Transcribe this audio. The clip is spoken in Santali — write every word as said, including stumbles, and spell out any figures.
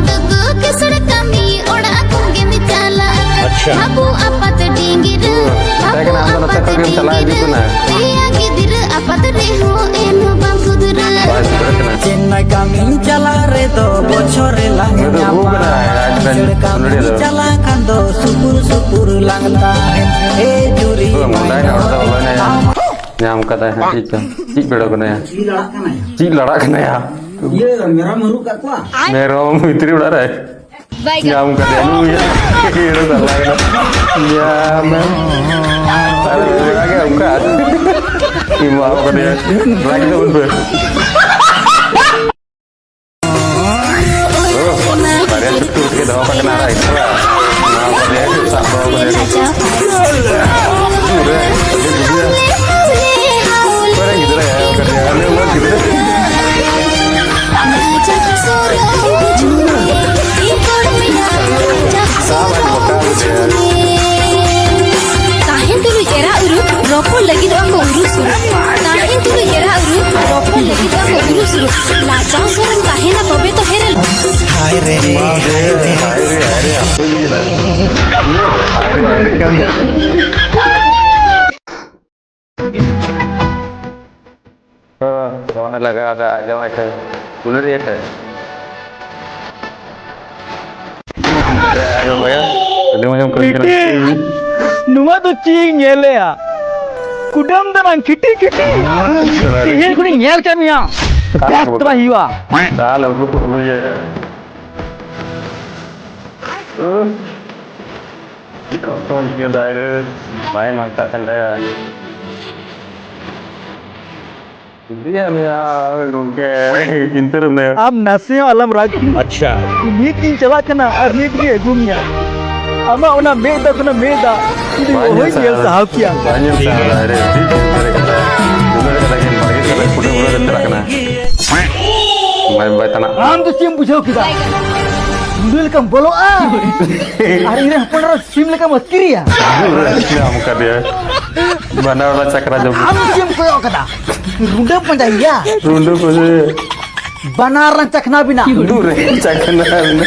ᱫᱩᱠᱩ ᱠᱤᱥᱟᱹᱬ ᱠᱟᱹᱢᱤ ᱚᱲᱟᱜ ᱠᱷᱚᱱ ᱜᱮᱢ ᱪᱟᱞᱟᱜ᱾ ᱟᱪᱪᱷᱟ᱾ ᱵᱟᱹᱵᱩ ᱟᱯᱟᱛ ᱰᱤᱝᱜᱤᱨ, ᱦᱩᱸ, ᱢᱮᱛᱟᱭ ᱠᱟᱱᱟ, ᱟᱢ ᱫᱚ ᱱᱚᱛᱮ ᱠᱷᱚᱱ ᱜᱮᱢ ᱪᱟᱞᱟᱣ ᱤᱫᱤ ᱠᱚ ᱱᱟ᱾ ᱯᱮᱭᱟ ᱜᱤᱫᱽᱨᱟᱹ ᱟᱯᱟᱛ ᱨᱮᱦᱚᱸ ᱮᱱᱦᱚᱸ ᱵᱟᱢ ᱥᱩᱫᱷᱨᱟᱹᱜ᱾ ᱵᱟᱭ ᱥᱩᱫᱷᱨᱟᱹᱜ ᱠᱟᱱᱟ᱾ ᱪᱮᱱᱱᱟᱭ ᱠᱟᱹᱢᱤᱢ ᱪᱟᱞᱟᱜ ᱨᱮᱫᱚ ᱵᱚᱪᱷᱚᱨ ᱨᱮ ᱞᱟᱝ ᱩᱱᱤ ᱫᱚ ᱧᱟᱯᱟᱢ᱾ ᱨᱩᱣᱟᱹ ᱠᱟᱱᱟᱭ, ᱟᱡ ᱨᱮᱱ ᱠᱤᱥᱟᱹᱬ ᱠᱟᱹᱢᱤᱢ ᱱᱚᱰᱮ ᱫᱚ᱾ ᱪᱟᱞᱟᱜ ᱠᱷᱟᱱ ᱫᱚ ᱥᱩᱯᱩᱨ ᱥᱩᱯᱩᱨ ᱞᱟᱝ ᱛᱟᱦᱮᱱ᱾ ᱮ ᱡᱩᱨᱤ ᱩᱱᱤ ᱫᱚ ᱢᱚᱸᱰᱟᱭ ᱱᱟ, ᱦᱚᱲ ᱫᱚ ᱵᱚᱞᱚᱭ ᱱᱟᱭᱟ᱾ ᱧᱟᱢ ᱠᱟᱫᱟᱭ ᱦᱟᱸᱜ, ᱪᱮᱫ ᱪᱚ, ᱪᱮᱫ ᱵᱮᱲᱟ ᱠᱟᱱᱟᱭᱟ? ᱪᱮᱫ ᱞᱟᱲᱟᱜ ᱠᱟᱱᱟᱭᱟ? ᱤᱭᱟᱹ, ᱢᱮᱨᱚᱢ ᱦᱟᱹᱨᱩᱵ ᱠᱟᱜ ᱠᱚᱣᱟ? ᱢᱮᱨᱚᱢ ᱵᱷᱤᱛᱨᱤ ᱚᱲᱟᱜ ᱨᱮ᱾ ᱵᱟᱭ ᱜᱟᱱᱚᱜ᱾ ᱧᱟᱢ ᱠᱟᱫᱮᱭᱟ, ᱱᱩᱭ ᱦᱤᱨᱳ ᱥᱟᱞᱟ ᱠᱟᱱᱟ᱾ ᱧᱟᱢ᱾ ᱟᱨ ᱚᱱᱠᱟ ᱜᱮ, ᱚᱱᱠᱟ᱾ ᱮᱢᱟᱣ ᱠᱟᱫᱮᱭᱟ᱾ ᱞᱟᱜᱤ ᱛᱟᱵᱚᱱ ᱯᱮ᱾ ᱵᱟᱨᱭᱟ ᱪᱩᱴᱠᱩ ᱠᱟᱛᱮ ᱫᱚᱦᱚ ᱠᱟᱜ ᱠᱟᱱᱟ, ᱟᱨ ᱮᱠᱥᱴᱨᱟ᱾ ᱱᱚᱣᱟ ᱵᱟᱨᱭᱟ ᱥᱟᱵ ᱫᱚᱦᱚ ᱠᱟᱫᱮᱭᱟ᱾ ᱫᱩᱨ ᱨᱮ, ᱟᱹᱰᱤ ᱵᱩᱡᱷᱟᱹᱣᱟ᱾ ᱚᱠᱚᱭ ᱨᱮᱱ ᱜᱤᱫᱽᱨᱟᱹ ᱦᱮᱡ ᱠᱟᱫᱮᱭᱟ? ᱟᱞᱮ ᱩᱢᱮᱨ ᱜᱤᱫᱽᱨᱟᱹ᱾ ᱛᱟᱦᱮᱸ ᱛᱩᱞᱩᱡ ᱮᱨᱟ ᱩᱨᱩ ᱨᱚᱯᱚᱲ ᱞᱟᱹᱜᱤᱫᱚᱜᱼᱟ ᱠᱚ ᱩᱨᱩ ᱥᱩᱨᱩ᱾ ᱛᱟᱦᱮᱸ ᱛᱩᱞᱩᱡ ᱮᱨᱟ ᱩᱨᱩ ᱨᱚᱯᱚᱲ ᱞᱟᱹᱜᱤᱫᱚᱜᱼᱟ ᱠᱚ ᱩᱨᱩ ᱥᱩᱨᱩ᱾ ᱞᱟᱡᱟᱣ ᱥᱚᱨᱚᱢ ᱛᱟᱦᱮᱱᱟ ᱛᱚᱵᱮ ᱛᱚ ᱦᱮᱨᱮᱞ᱾ ᱦᱟᱭ ᱨᱮ, ᱦᱟᱭ ᱨᱮ, ᱦᱟᱭ ᱨᱮ, ᱦᱟᱭ ᱨᱮ᱾ ᱦᱮᱸ, ᱯᱷᱳᱱ ᱮ ᱞᱟᱜᱟᱣ ᱫᱟ, ᱟᱸᱡᱚᱢᱟᱭ ᱥᱮ? ᱠᱩᱞᱤ ᱞᱮᱭᱟ ᱥᱮ? ᱟᱸᱡᱚᱢ ᱵᱷᱟᱭᱟ, ᱟᱹᱰᱤ ᱢᱚᱡᱽ ᱮᱢ ᱠᱟᱹᱢᱤ ᱠᱟᱱᱟ᱾ ᱵᱤᱴᱤ, ᱱᱚᱣᱟ ᱫᱚ ᱪᱮᱫ ᱤᱧ ᱧᱮᱞᱮᱜᱼᱟ? ᱠᱩᱰᱟᱹᱢ ᱫᱟᱱᱟᱝ ᱠᱷᱤᱴᱤ ᱠᱷᱤᱴᱤ᱾ ᱛᱮᱦᱮᱧ ᱠᱷᱚᱱᱤᱧ ᱧᱮᱞ ᱠᱮᱫ ᱢᱮᱭᱟ᱾ ᱵᱮᱥ ᱛᱚ ᱵᱟᱭ ᱦᱩᱭᱩᱜᱼᱟ᱾ ᱫᱟᱞ ᱟᱹᱜᱩ ᱠᱚ ᱦᱩᱭᱩᱜᱼᱟ᱾ ᱚᱠᱚᱭ ᱤᱭᱟᱹ ᱫᱟᱭ ᱨᱮ? ᱵᱟᱭ ᱢᱟᱜ ᱠᱟᱜ ᱠᱟᱱ ᱛᱟᱭᱟ᱾ ᱤᱫᱤᱭᱟ ᱢᱮᱭᱟ ᱜᱚᱝᱠᱮ, ᱪᱤᱱᱛᱟᱹ ᱨᱮ ᱢᱮᱱᱟᱭᱟ᱾ ᱟᱢ ᱱᱟᱥᱮ ᱦᱚᱸ ᱟᱞᱚᱢ ᱨᱟᱜᱽ᱾ ᱟᱪᱪᱷᱟ᱾ ᱱᱤᱛ ᱜᱤᱧ ᱪᱟᱞᱟᱜ ᱠᱟᱱᱟ ᱟᱨ ᱱᱤᱛ ᱜᱤᱧ ᱟᱹᱜᱩ ᱢᱮᱭᱟ᱾ ᱟᱢᱟᱜ ᱚᱱᱟ ᱢᱮᱫ ᱫᱟᱜ ᱠᱷᱚᱱᱟᱜ ᱢᱮᱫ ᱫᱟᱜ ᱤᱧ ᱫᱚ ᱵᱟᱭ ᱧᱮᱞ ᱚᱦᱚᱧ ᱧᱮᱞ ᱥᱟᱦᱟ᱾ ᱥᱟᱦᱟᱣ ᱠᱮᱭᱟ᱾ ᱵᱟᱭ ᱧᱮᱞ ᱥᱟᱦᱟᱣ ᱫᱟᱲᱮ, ᱟᱹᱰᱤ ᱪᱤᱱᱛᱟᱹ ᱨᱮ ᱠᱟᱛᱷᱟ᱾ ᱱᱩᱱᱟᱹᱜ ᱠᱟᱛᱷᱟ ᱠᱤᱱ ᱵᱟᱲᱜᱮ ᱥᱮᱫ ᱨᱮ ᱠᱩᱴᱟᱹᱢ ᱨᱮ ᱪᱟᱞᱟᱜ ᱠᱟᱱᱟ᱾ ᱵᱟᱭ, ᱵᱟᱭ ᱛᱟᱱᱟᱜ᱾ ᱟᱢ ᱫᱚ ᱪᱮᱫ ᱮᱢ ᱵᱩᱡᱷᱟᱹᱣ ᱠᱮᱫᱟ? ᱜᱩᱰᱩ ᱞᱮᱠᱟᱢ ᱵᱚᱞᱚᱜᱼᱟ ᱟᱨ ᱤᱧ ᱨᱮᱱ ᱦᱚᱯᱚᱱ ᱮᱨᱟ ᱥᱤᱢ ᱞᱮᱠᱟᱢ ᱟᱹᱛᱠᱤᱨᱮᱭᱟ? ᱧᱟᱢ ᱠᱟᱫᱮᱭᱟ᱾ ᱵᱟᱱᱟ ᱦᱚᱲ ᱪᱟᱠᱨᱟ ᱡᱚᱢ᱾ ᱟᱢ ᱪᱮᱫ ᱮᱢ ᱠᱚᱭᱚᱜ ᱠᱟᱫᱟ? ᱨᱩᱸᱰᱟᱹ ᱯᱟᱸᱡᱟᱭᱮᱭᱟ᱾ ᱨᱩᱸᱰᱟᱹ ᱯᱟᱸᱡᱟᱭᱮᱭᱟ᱾ ᱵᱟᱱᱟᱨ ᱞᱟᱝ ᱪᱟᱠᱷᱱᱟ ᱵᱤᱱᱟ᱾ ᱫᱩᱨᱮ ᱪᱟᱠᱷᱱᱟ ᱵᱤᱱᱟ᱾